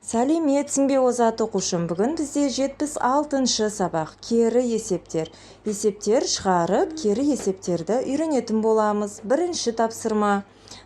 Сәлеметсің бе, озат оқушым! Бүгін бізде 76-шы сабақ, кері есептер. Есептер шығарып, кері есептерді үйренетін боламыз. Бірінші тапсырма.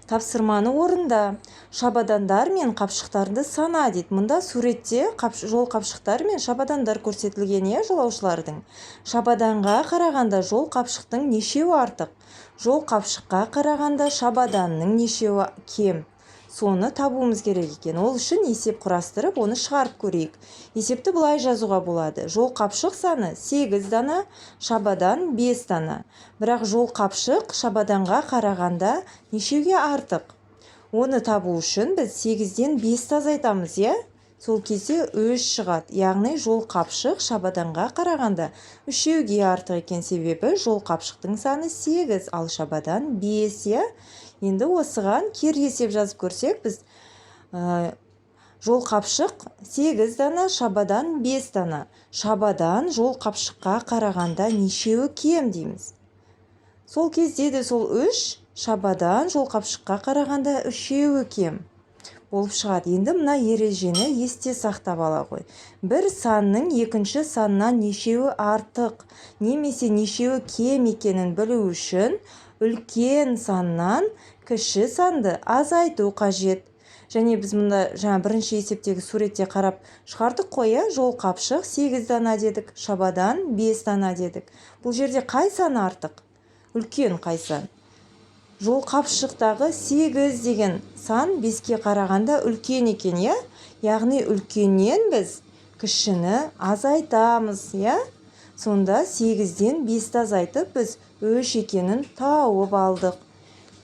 Тапсырманы орында. Шабадандар мен қапшықтарды сана дейді. Мұнда суретте жол қапшықтар мен шабадандар көрсетілген, иә, жолаушылардың. Шабаданға қарағанда жол қапшықтың нешеуі артық? Жол қапшыққа қарағанда шабаданның нешеуі кем? Соны табуымыз керек екен. Ол үшін есеп құрастырып, оны шығарып көрейік. Есепті былай жазуға болады: жол қапшық саны 8 дана, шабадан 5 дана. Бірақ жол қапшық шабаданға қарағанда нешеуге артық? Оны табу үшін біз 8-ден 5-ті азайтамыз, иә? Сол кезде 3 шығады. Яғни жол қапшық шабаданға қарағанда үшеуге артық екен, себебі жол қапшықтың саны 8, ал шабадан 5, иә? Енді осыған кері есеп жазып көрсек, біз жол қапшық 8 дана, шабадан 5 дана. Шабадан жол қапшыққа қарағанда нешеуі кем дейміз. Сол кезде де сол 3, шабадан жол қапшыққа қарағанда үшеуі кем болып шығады. Енді мына ережені есте сақтап ала ғой. Бір санның екінші саннан нешеуі артық немесе нешеуі кем екенін білу үшін үлкен саннан кіші санды азайту қажет. Және біз мұнда жаңа бірінші есептегі суретте қарап шығардық қой, иә? Жол қапшық 8 дана дедік, шабадан 5 дана дедік. Бұл жерде қай сан артық? Үлкен қай сан? Жол қапшықтағы 8 деген сан 5-ке қарағанда үлкен екен, иә? Яғни үлкеннен біз кішіні азайтамыз, иә? Сонда 8-ден 5-ті азайтып, біз 3 екенін тауып алдық.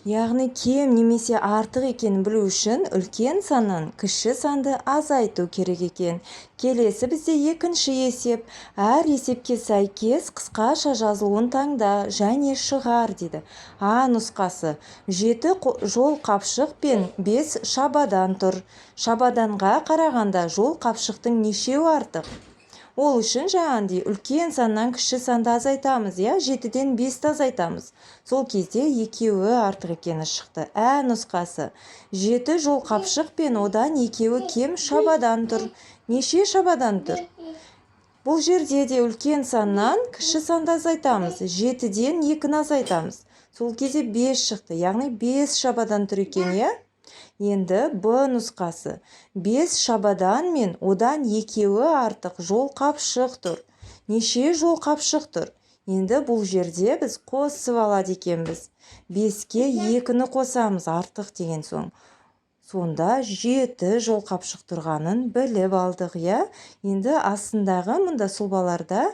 Яғни кем немесе артық екенін білу үшін үлкен саннан кіші санды азайту керек екен. Келесі бізде екінші есеп. Әр есепке сәйкес қысқаша жазылуын таңда және шығар дейді. А нұсқасы: жеті жол қапшық пен бес шабадан тұр. Шабаданға қарағанда жол қапшықтың нешеуі артық? Ол үшін жаңағындай үлкен саннан кіші санды азайтамыз, иә? Жетіден бесті азайтамыз. Сол кезде екеуі артық екені шықты. Ә нұсқасы: жеті жол қапшық пен одан екеуі кем шабадан тұр. Неше шабадан тұр? Бұл жерде де үлкен саннан кіші санды азайтамыз. Жетіден екіні азайтамыз. Сол кезде бес шықты, яғни бес шабадан тұр екен, иә? Енді Б нұсқасы: бес шабадан мен одан екеуі артық жол қапшық тұр. Неше жол қапшық тұр? Енді бұл жерде біз қосып алады екенбіз. Беске екіні қосамыз, артық деген соң. Сонда жеті жол қапшық тұрғанын біліп алдық, иә? Енді астындағы мұнда сұлбаларда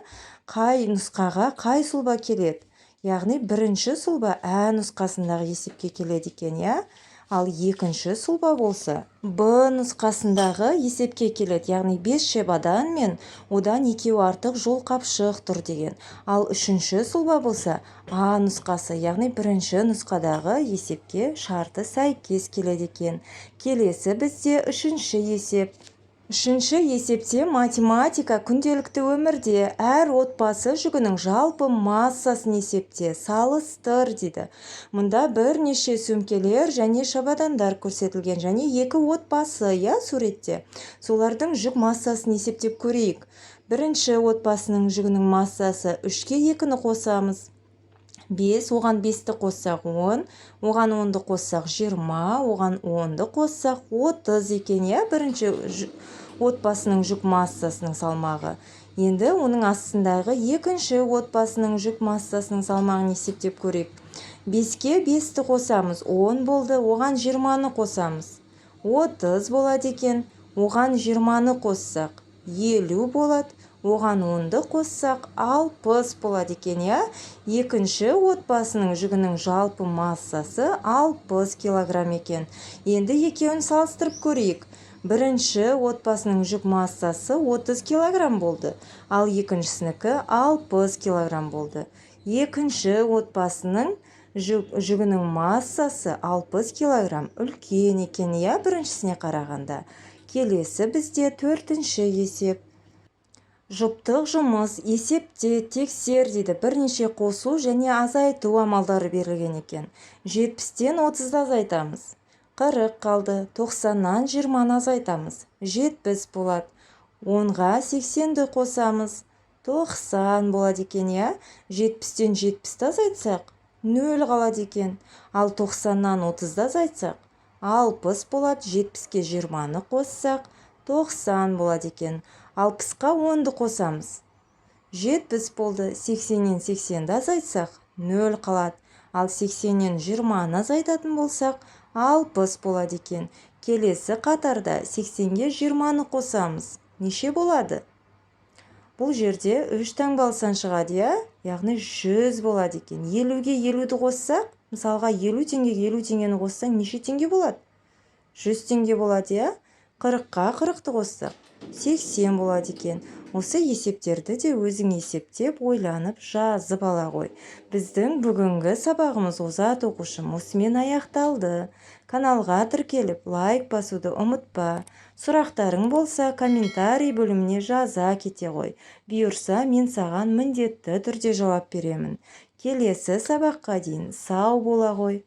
қай нұсқаға қай сұлба келеді? Яғни бірінші сұлба Ә нұсқасындағы есепке келеді екен, иә? Ал екінші сұлба болса, Б нұсқасындағы есепке келеді, яғни бес шабадан мен одан екеуі артық жол қапшық тұр деген. Ал үшінші сұлба болса, А нұсқасы, яғни бірінші нұсқадағы есепке шарты сәйкес келеді екен. Келесі бізде үшінші есеп. Үшінші есепте математика күнделікті өмірде. Әр отбасы жүгінің жалпы массасын есепте, салыстыр дейді. Мұнда бірнеше сөмкелер және шабадандар көрсетілген және екі отбасы, иә, суретте. Солардың жүк массасын есептеп көрейік. Бірінші отбасының жүгінің массасы: үшке екіні қосамыз, бес, оған бесті қоссақ, 10, оған 10-ды қоссақ, 20, оған 10-ды қоссақ, 30 екен, иә, бірінші отбасының жүк массасының салмағы. Енді оның астындағы екінші отбасының жүк массасының салмағын есептеп көрейік. Беске бесті қосамыз, 10 болды, оған 20-ны қосамыз, 30 болады екен. Оған 20-ны қоссақ, 50 болады, оған 10-ды қоссақ, 60 болады екен, иә? Екінші отбасының жүгінің жалпы массасы 60 килограмм екен. Енді екеуін салыстырып көрейік. Бірінші отбасының жүк массасы 30 килограмм болды, ал екіншісінікі 60 килограмм болды. Екінші отбасының жүгінің массасы 60 килограмм үлкен екен, иә, біріншісіне қарағанда. Келесі бізде төртінші есеп. Жұптық жұмыс. Есепте, тексер дейді. Бірнеше қосу және азайту амалдары берілген екен. 70-тен 30-ды азайтамыз. 40 қалды. 90-нан 20-ны азайтамыз, 70 болады. 10-ға 80-ді қосамыз, 90 болады екен, иә? 70-тен 70-ті азайтсақ, 0 қалады екен. Ал 90-нан 30-ды азайтсақ, 60 болады. 70-ке 20-ны қоссақ, 90 болады екен. 60-қа 10-ды қосамыз, 70 болды. 80-нен 80-ді азайтсақ, 0 қалады. Ал 80-нен 20-ны азайтатын болсақ, 60 болады екен. Келесі қатарда 80-ге 20-ны қосамыз. Неше болады? Бұл жерде үш таңбалы сан шығады, иә, яғни 100 болады екен. 50-ге 50-ді қоссақ, мысалға, 50 теңгеге 50 теңгені қоссаң, неше теңге болады? 100 теңге болады, иә? 40-қа 40-ты қоссақ, 80 болады екен. Осы есептерді де өзің есептеп, ойланып, жазып ала ғой. Біздің бүгінгі сабағымыз, озат оқушым, осымен аяқталды. Каналға тіркеліп, лайк басуды ұмытпа. Сұрақтарың болса, комментарий бөліміне жаза кете ғой. Бұйырса, мен саған міндетті түрде жауап беремін. Келесі сабаққа дейін сау бола ғой.